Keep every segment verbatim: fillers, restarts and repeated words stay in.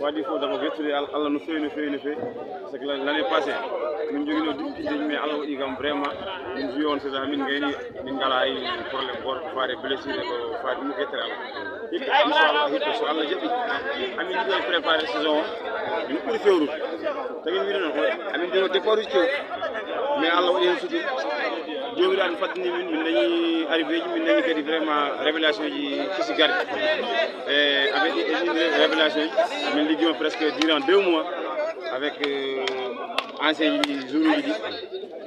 Waɗi fof dama wettude Al- Allah no feewi, no feewi, no feewi. Parce que la- l'année passée, min jogino difficulté, mais Allah waɗi kam vraiment, min joué on saison, min gayni, min ngala hay problème goto ko faade blessure e ko faade ɗum ko yettere Allah. Hikka, inchallah, hikka, so Allah jaɓi, amin ɗo préparé saison o, min ɓuri fewrude. Tawi min wiɗo noon, amin ɗo départ uji kew, mais Allah waɗi hen sutur. Joomiraaɗo faddini min, min dañi arrivé ji, min dañi kadi vraiment révélation ji kisi garɗi. E avec une révélation, min liggima presque durant deux mois avec euh, ancien ji jour uji ɗi.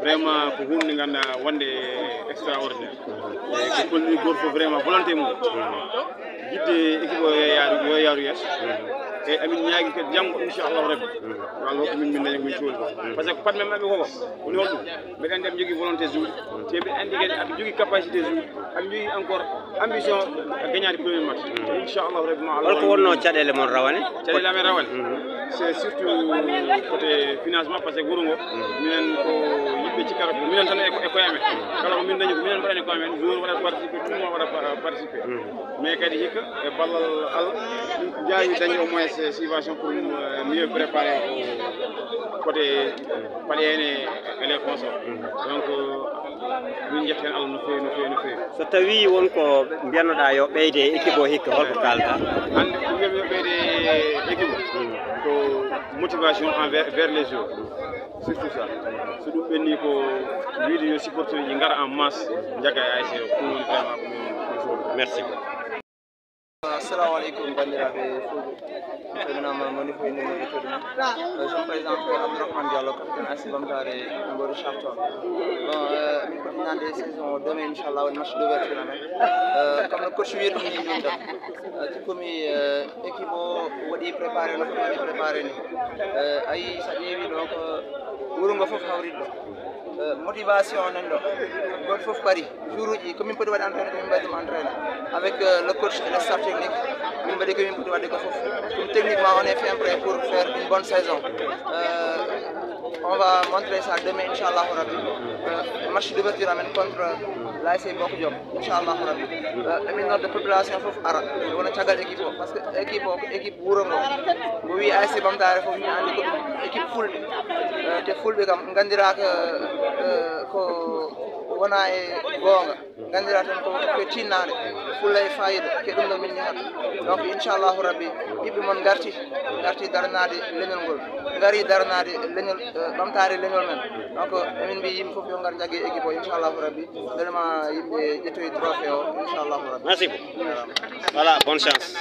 Vraiment ko hunde nde ganduɗa wonde extraordinaire. E ko holni goto fof vraiment volonté mum. Jidde équipe o yo yaaru yo yaaru yeeso. E amin ñaagi kadi janngo inchallahu rabbi. Yo Allah hokku min min daña min cooli. Parce que pat men maɓɓe koko woni holɗum? Mbeɗa andi aɓe jogui volonté jouer. Te mbeɗa andi kadi aɓe jogui capacité jouer. Aɓe jogui encore ambition à gagner premier match. Inchallahu rabbi ma Allah. Holko wonno caɗele mon rawane? Caɗele amen rawane. C'est surtout côté financement, parce que wuuro ngo minen ko yimɓe cikkata ko minen tan e koye amen. Kala ko min dañi ko minen mbaɗani koye amen. Joueur waɗat participé, tout le monde waɗa participé. Mais kadi hikka e ballal Allah jaawi dañi au moins subvention pour mieux préparer côté paɗe ene e les consorts. Donc min jetta hen Allah no feewi, no feewi, no feewi. So tawi won ko mbiyannoɗa yo ɓeyde e équipe o hikka, holko kalta? Hande ko mbiyami yo ɓeyde e équipe o ko motivation envers vers les joueurs, surtout ça. So ɗum ɓenni ko wiide yo supporter ji ngara en masse, jagga e A S C o, ɗum woni vraiment ko min. Merci. Assalamu aleykum bandiraɓe fulɓe. Salminama moni fof inde mum e toɗi mum. Je me présente Abdourahmane Diallo, capitaine A S C Bamtare, numéro Charton. Bon, min ko ɗinande saison o demain inchallah woni match d'ouverture amen. Comme no coach wirɗi ni min tan, cikkomi équipe o waɗi préparé no foti waɗi préparé ni. Ayi sa ƴeewi ɗo ko wuuro ngo foof hawriɗo. Motivation nan ɗo, goto foof pari. Jour uji ko min poti waɗi entraîné ko min mbaɗi ɗum entraîné avec le coach et le staff technique. Min mbaɗi ko min poti waɗde ko fof. Ɗum techniquement on est fin prêt pour faire une bonne saison. On va montrer ça demain inchallahu rabbi. Match d'ouverture amen contre l'A S C Boko Diop inchallahu rabbi. Emin nodda population fof ara wona caggal équipe o, parce que équipe o ko équipe wuuro ngo. Mo wi A S C Bamtare fof mi andi ko équipe fulɓe. Te fulɓe kam gandiraka ko wona e goonga. Nganndiraa tan ko ko tinnaare, fulla e faayiida, ko e ɗum ɗo min njahata. Donc inchallahu rabbi ɓiɓɓe mon ngarti, ngarti daranaade leñol ngol, ngari daranaade leñol, ɓamtaare leñol men. Donc emin mbiyi yimɓe fof yo ngar njagge équipe o inchallahu rabbi, mbele ma yimɓe ƴettoyi trophée o inchallahu rabbi. Merci beaucoup. Voilà, bonne chance.